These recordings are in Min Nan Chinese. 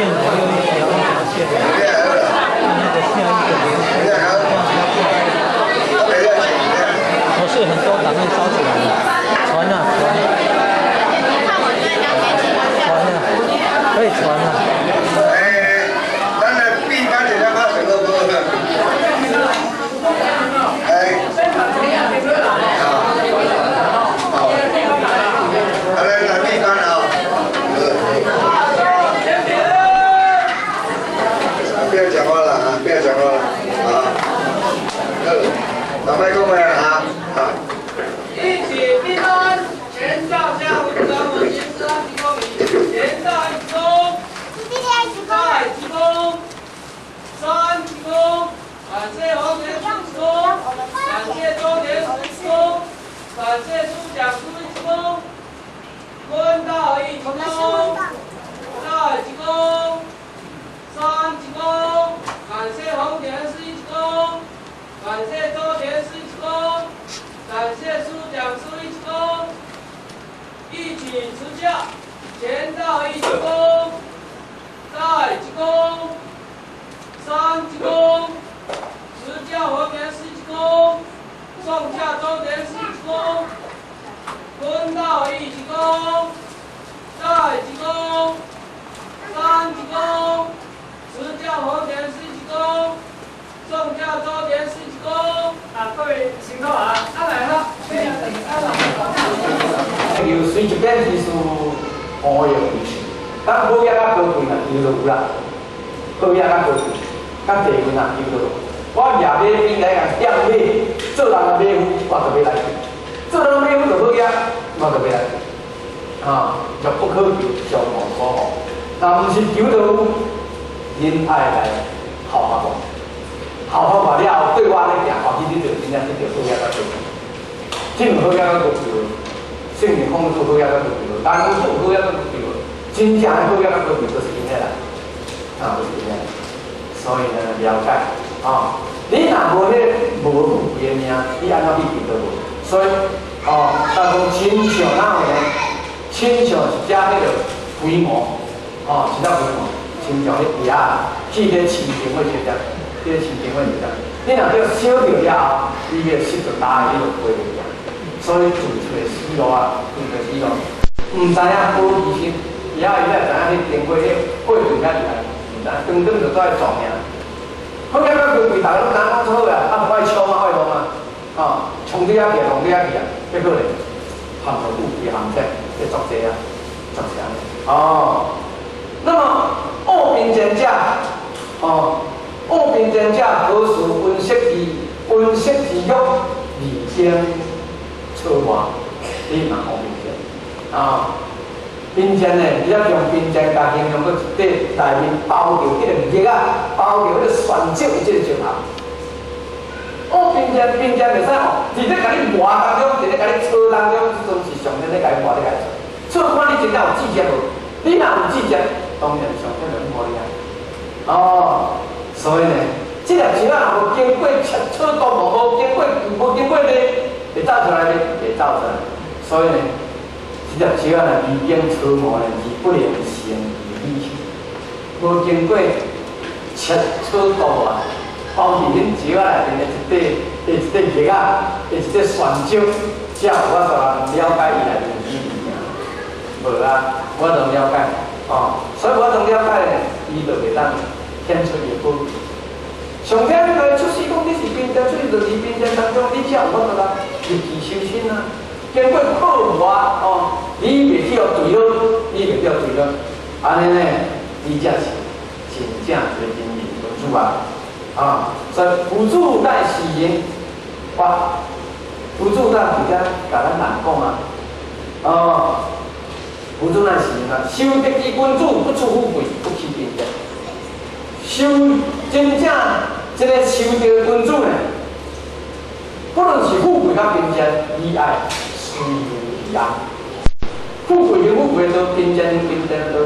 變成又一條一條線，那個像一個連線，這樣比較快。可是很多檔案燒起來了，傳啊傳，傳啊，可以傳啊。欸，咱來閉班一下，馬上好無？哎，好，好，來來閉班啊！不要講話了啊！不要講話了啊！好，老麥講話啊！啊！一起閉班，前到下午三五七三十公里，前到一鞠躬，再鞠躬，三鞠躬，感謝黃田四鞠躬，感謝周田四鞠躬，感謝蘇講師一鞠躬，坤道一鞠躬，再鞠躬，三鞠躬，感謝黃田四鞠躬，感謝周田四鞠躬。感謝蘇講師一鞠躬，一起持轎，前到一鞠躬，再鞠躬，三鞠躬，持轎黃田四鞠躬，送駕周田四鞠躬，坤道一鞠躬，再鞠躬，三鞠躬，持轎黃田四鞠躬，送駕周田四鞠躬。啊，各位辛苦啊！啊來啦，啊來。由隨一變之事烏用，咱好額較高貴啦，求就有啦。好額較高貴，較地位啦，求就有。我舉馬兵來共踮馬，做人的馬夫，我就欲來去；做人的馬夫就好額，我就欲來去。啊，若不可求，將無所獲。若毋是求就有，恁愛來效法我。效法我了後，對我咧行，後去你就真正得著好額較高貴。這毋好額較高貴，聖人孔子好額較高貴，但孔子好額較高貴，真正的好額較高貴就是𪜶個啦，啊，就是𪜶個。所以呢，了解啊，你若無彼無富貴的命，你按怎去求都無。所以哦，但講親像哪有呢？親像一隻彼個肥毛，哦，一隻肥毛，親像彼鴨仔去咧市場火車站，去咧市場火車站，你若叫燒著了後，伊個色就焦，你就飛袂去。所以自找死路啊，自找死路，毋知影好奇心，伊仔伊才知影彼電火彼火棍遐厲害，毋知影，當當就走去撞爾。好額較高貴，逐个攏知影講做好啊，啊無愛衝啊，愛弄啊，哦，衝對遐去，弄對遐去啊，結果咧，陷入富貴陷阱，咧作濟啊，作濟按呢。哦，那麼惡貧賤者，哦，惡貧賤者，何時溫色之溫色之欲，而經錯磨，你嘛惡貧賤啊？貧賤呢，你要用貧賤共形容做一塊內面包著彼個蜜仔，包著彼個旋石的這個石頭。惡貧賤，貧賤袂使哦，佇咧共你磨當中，佇咧共你搓當中，這陣是上天咧共你磨咧共你搓。搓看你真正有志業無？你若有志業，當然上天就磨你啊。哦，所以呢，這粒石仔若無經過切磋琢磨，無經過咧，會走出來咧，袂走出來。所以呢，這粒石仔若未經磋磨呢，而不能成其美。無經過切磋琢磨，包佇恁石仔內面的一塊玉仔，的一塊旋石，才有法度人了解伊內面的物件。無啊，無法度了解，哦，所以無法度了解呢，伊就袂當顯出伊的寶貴。上天來出世講你是貧賤，出世就是貧賤當中，你才有法度啦，入其修身啊。經過苦磨哦，你袂去予墜落，你袂去予墜落，按呢呢，你才是真正一個仁人君子啊！啊，所以夫子乃是人，哇，夫子咱佇遮共咱人講啊，哦，夫子乃是人啊，修德之君子，不處富貴，不趨貧賤。修真正這個修德君子呢，不論是富貴佮貧賤，伊愛隨遇而安。富貴有富貴的道，貧賤有貧賤的道。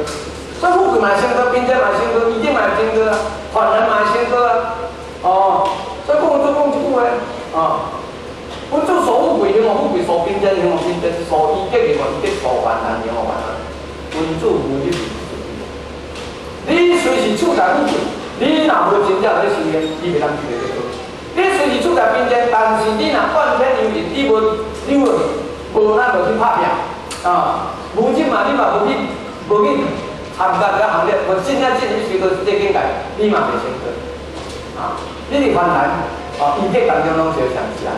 所以富貴嘛成道，貧賤嘛成道，一定嘛成道啊，凡人嘛成道啊。哦，所以講做講一句話，哦，君子所富貴形乎富貴，所貧賤形乎貧賤，所以德形乎以德，所患難形乎患難。君子無欲。你是處在富貴，你若無真正咧修煉，你袂當得這個。你雖是處在貧賤，但是你若怨天尤人，你無你無無咱就去拍拼啊！無錢嘛，你嘛無去參加這個行列，無真正進入修到這個境界，你嘛袂成功啊！你佇凡人哦，伊這當中攏是相似啊！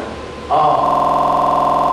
哦。